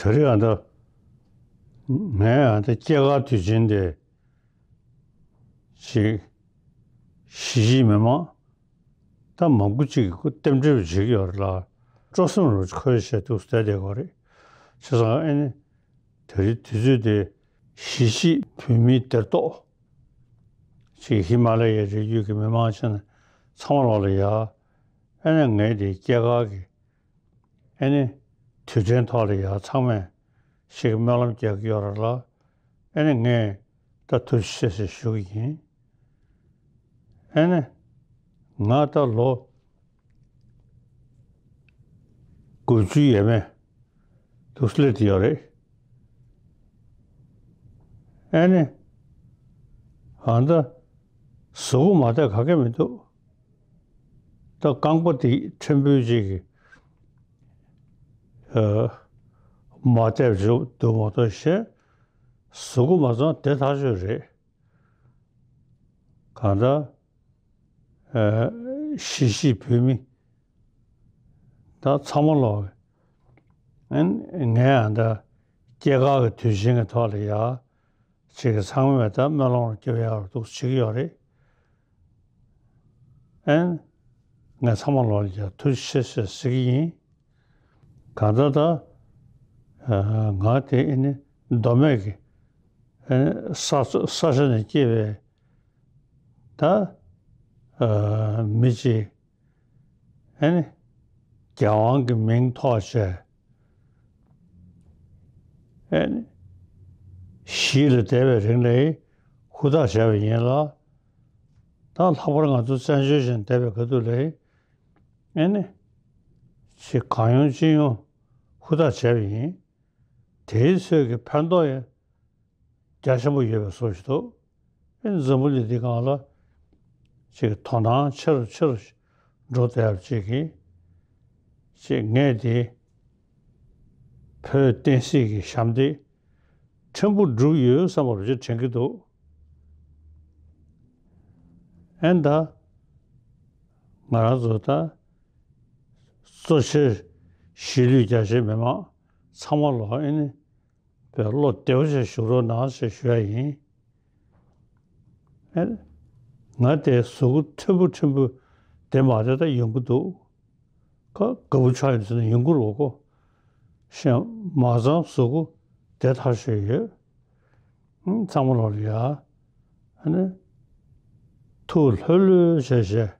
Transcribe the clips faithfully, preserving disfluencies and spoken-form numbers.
ད་རེས་ཨ་ད་ངས་ཨ་ད་སྐྱེས་སྐར་དུས་ཆེན་དེ་ཅིག་གཞིས་བྱེས་མི་མང་ད་མང་པོ་ཅིག་གིས་རྟེན་འབྲེལ་བྱེད་ཀྱི་ཡོད་རེད་ལ། སྤྲོ་སེམས་རུ་འཁོལ་བྱས་འདུག་བསྡད་བསྡད་ཀྱི་ཡོད་རེད། བྱས་ཙང་ཨ་ནི་ད་རེས་དུས་ཚོད་དེ་གཞིས་བྱེས་བོད་མིའི་སྡེར་གཏོགས་ཅིག་ཧི་མ་ལ་ཡའི་རི་རྒྱུད་ཀྱི་མི་མང་ཆེན་ཚང་མ་ལོག་ལ་ཡ། ཨ་ནི་ངས་དེ་སྐྱེས་སྐར་གྱི་ཨ་ནི་དུས་དྲན་ཐོག་ལ་ཡ་ཚང་མས་ཞིག་སྨོན་ལམ་རྒྱག་གི་ཡོད་རེད་ལ། ཨ་ནི་ངས་ད་ཐུགས་རྗེ་ཆེ་ཞེས་ཞུ་གི་ཡིན། ཨ་ནི་ང་ད་ལོ་དགུ་བཅུ་ཡས་མས་འདུག་སླེབས་ཡོད་རེད། ཨ་ནི་ཨ་ད་གཟུགས་པོ་མ་བདེ་ག་གེ་མི་འདུག་ད་རྐང་པ་དེ་ཕྲན་བུ་ཅིག་གིས་ཨ་མ་བདེ་བ་འདུག་མ་གཏོགས་གཞན་གཟུགས་པོ་མ་ཚང་བདེ་ཐག་ཆོད་རེད། གང་ལྟར་ཨ་གཞིས་བྱེས་བོད་མི་ད་ཚང་མ་ལོག་ཨ་ནི་ངས་ཨ་ད་སྐྱེས་སྐར་གྱི་དུས་ཆེན་གྱི་ཐོག་ལ་ཡ་ཅིག་གི་ཚང་མས་ད་སྨོན་ལམ་རྒྱབ་ཡག་འདུག་བྱེད་ཀྱི་ཡོད་རེད། ཨ་ནི་ངས་ཚང་མ་ལོག་ལ་ཡ་ཐུགས་རྗེ་ཆེ་ཞེས་ཟེར་གྱི་ཡིན། གང་ལྟར་ད་ཨ་ང་དེ་ཨ་ནི་མདོ་སྨད་ཀྱི་ཨ་ནི་ས་ས་ཆ་ནས་སྐྱེས་པའི་ད་ཨ་མི་གཅིག་ཨ་ནི་རྒྱལ་དབང་གི་མིང་ཐོགས་བྱས་ཨ་ནི་གཞིས་ལ་བསྡད་པའི་རིང་ལ་ཧུར་ཐག་བྱས་པ་ཡིན་ལ། ད་ལྷག་པར་ང་ཚོ་བཙན་བྱོལ་ཞིག་བསྡད་པའི་སྐབས་དུས་ལ་ཨ་ནི་ཅིག་གང་ཡོང་ཅི་ཡོང་ཧུར་ཐག་བྱས་པ་ཡིན། དེའི་ཚོད་ཀྱི་ཕན་ཐོགས་ཡང་རྒྱ་ཆེན་པོ་ཡོད་པའི་བཟོ་ཞིག་འདུག་ཨེ་འཛམ་བུ་གླིང་འདི་སྒང་ལ་ཅིག་དོ་སྣང་ཆེ་རུ་ཆེ་རུ་འགྲོ་བསྡད་ཡག་ཅིག་གིས་ཅིག་ངས་དེ་བོད་བསྟན་སྲིད་ཀྱི་ཞབས་འདེགས་ཕྲན་བུ་བསྒྲུབས་ཡོད་བསམ་པ་རུ་ཅིག་དྲན་གྱི་འདུག་ཨེ་ད་ང་རང་ཚོ་ད་གཙོ་ཆེར་གཞིས་ལུས་རྒྱ་ཆེའི་མི་མང་ཚང་མ་ལོག་ཨེ་ནི་བའི་བློ་བདེ་བོ་བྱས་བཞུགས་རོགས་གནང་ཞེས་ཞུ་ཡ་ཡིན། ཨེ། ང་དེ་གཟུགས་པོ་ཕྲན་བུ་ཕྲན་བུ་བདེ་མ་བདེ་ད་ཡོང་གི་འདུག་ཁ་དགའ་བོ་ཆགས་ཡོང་ཟེར་ན་ཡོང་གི་རེད་གོ། གཞན་མ་ཚང་གཟུགས་པོ་བདེ་ཐག་ཆོད་ཡོད། ཨང་། ཚང་མ་ལོག་ལ་ཡ། ཨ་ནི། ཐུགས་ལྷོད་ལྷོད་བྱས་བྱས།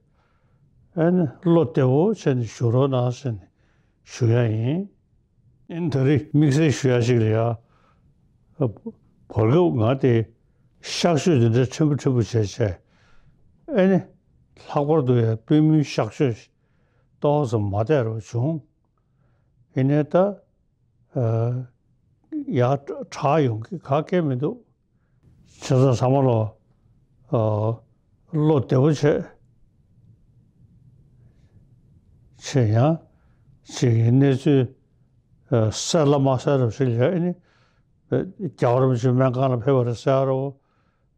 ཨ་ནི་བློ་བདེ་བོ་བྱས་ནས་བཞུགས་རོགས་གནང་ཟེར་ནས་ཞུ་ཡ་ཡིན། ཨིན། ད་རེས་དམིགས་བསལ་ཞུ་ཡ་ཞིག་ལ་ཡ། བར་སྐབས་ང་དེ་གཤག་བཅོས་འདི་འདྲ་ཕྲན་བུ་ཕྲན་བུ་བྱས་བྱས། ཨེ་ནི། ལྷག་པར་དུ་ཡ་པུས་མོའི་གཤག་བཅོས་ཏོག་ཙམ་མ་བདེ་རུ་བྱུང་། ཡིན་ནའི་ད། ཨ། ཡ་དྲག་ཡོང་གི་ག་གེ་མི་འདུག་བྱས་ཙང་ཚང་མ་ལོག་ཨ། བློ་བདེ་པོ་བྱས། བྱས་ཡང་ཅིག་གི་གནས་ཚུལ་ཨ། གསལ་ལ་མ་གསལ་རབས་ཤིག་ལ་ཨེ་ནི། རྒྱལ་བ་རིན་པོ་ཆེ་སྨན་ཁང་ལ་ཕེབས་པ་རེད་ཟེར་རོ།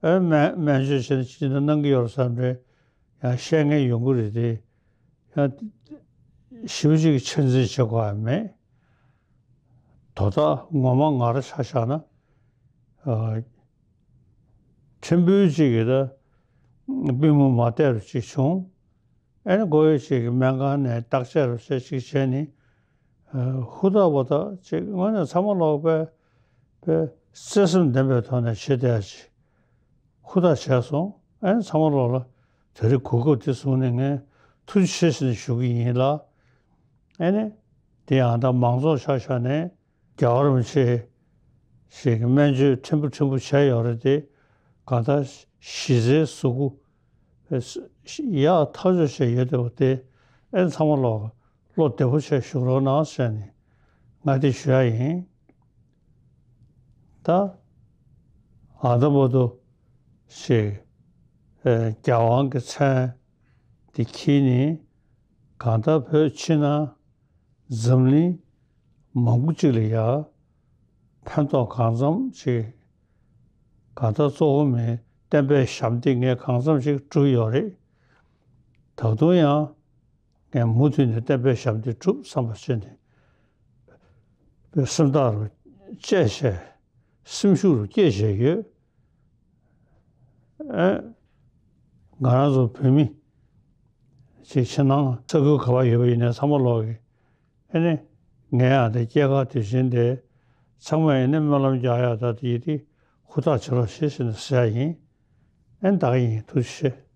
ཨེ་སྨན་སྨན་བཅོས་བྱས་ནས་ཅི་འདྲ་གནང་གི་ཡོད་རེད་བསམ་རེད། ཡང་བཤད་མཁན་ཡོང་གི་རེད་དེ། ཡང་ཞེ་པོ་ཅིག་གི་ཆ་འཛིན་བྱེད་དགོས་ཡ་མེད། དོ་བདག་ངོ་མ་ང་རང་ཆ་བཞག་ན། ཨ། ཕྲན་བུ་ཅིག་གིས་ད་པུས་མོ་མ་བདེ་རུ་ཅིག་བྱུང་། ཨ་ནི་མགོ་ཡོད་ཅིག་གིས་སྨན་ཁང་ནས་བརྟག་དཔྱད་རུ་བྱས་ཅིག་བྱས་ནས། ཨ། ཧུར་ཐག་པ་ཐག་ཅིག་དངོས་གནས་ཚང་མ་ལོག་པའི་པའི་བརྩེ་སེམས་ལྡན་པའི་ཐོག་ནས་བྱེད་བསྡད་ཡ་ཅིག་ཧུར་ཐག་བྱས་སོང་། ཨ་ནི་ཚང་མ་ལོག་ལ་དེ་རིང་གོ་སྐབས་དེ་བཟུང་ནས་ངས་ཐུགས་རྗེ་ཆེ་ཟེར་ནས་ཞུ་གི་ཡིན་ལ། ཨ་ནི་དེ་ཡང་ད་མང་ཚོགས་ཆ་བཞག་ནས་རྒྱལ་བ་རིན་པོ་ཆེ་ཞིག་གི་སྨན་བཅོས་ཕྲན་བུ་ཕྲན་བུ་བྱས་ཡོད་རེད་དེ། གང་ལྟར་གཞི་རྩའི་གཟུགས་པོ་ཡག་ཐག་ཆོད་བྱས་ཡོད་བསྡད་པ་དེ་ཨ་ནི་ཚང་མ་ལོག་བློ་བདེ་པོ་བྱས་བཞུགས་རོགས་གནང་ཟེར་ནས་ང་དེ་ཞུ་ཡ་ཡིན། ད་ཨ་ད་བར་དུ་ཞིག་ཨ། རྒྱལ་དབང་གི་མཚན་དེ་འཁྱེར་ནས་གང་ལྟར་བོད་ཕྱི་ནང་འཛམ་གླིང་མང་པོ་ཅིག་ལ་ཡ་ཕན་ཐོགས་གང་འཚམ་ཅིག་གང་ལྟར་གཙོ་བོ་མིའི་བསྟན་པའི་ཞབས་འདེགས་ངས་གང་འཚམ་ཅིག་བསྒྲུབས་ཡོད་རེད། ད་དུང་ཡང་ངས་མུ་མཐུད་ནས་བསྟན་པའི་ཞབས་འདེགས་བསྒྲུབ་བསམ་པ་བྱས་ནས། པའི་སེམས་ཐག་རུ་བཅད་བྱས། སེམས་ཤུགས་རུ་བསྐྱེད་བྱས་ཡོད། ཨེ། ང་རང་ཚོ་བོད་མི་ཅིག་ཕྱི་ནང་ས་ཁུལ་ག་པར་ཡོད་པ་ཡིན་ནའི་ཚང་མ་ལོག་གི། ཨེ་ནི། ངའི་ཨ་དེ་སྐྱེས་སྐར་དུས་ཆེན་དེ་ཚང་མ་ཡིན་ནའི་སྨོན་ལམ་རྒྱག་ཡ་ད་དེ་ཡིན་དེ་ཧུར་ཐག་བྱེད་རོགས་ཞེས་ཟེར་ནས་ཟེར་ཡ་ཡིན། ཨེ་ནི་ད་ག་ཡིན། ཐུགས་རྗེ་ཆེ།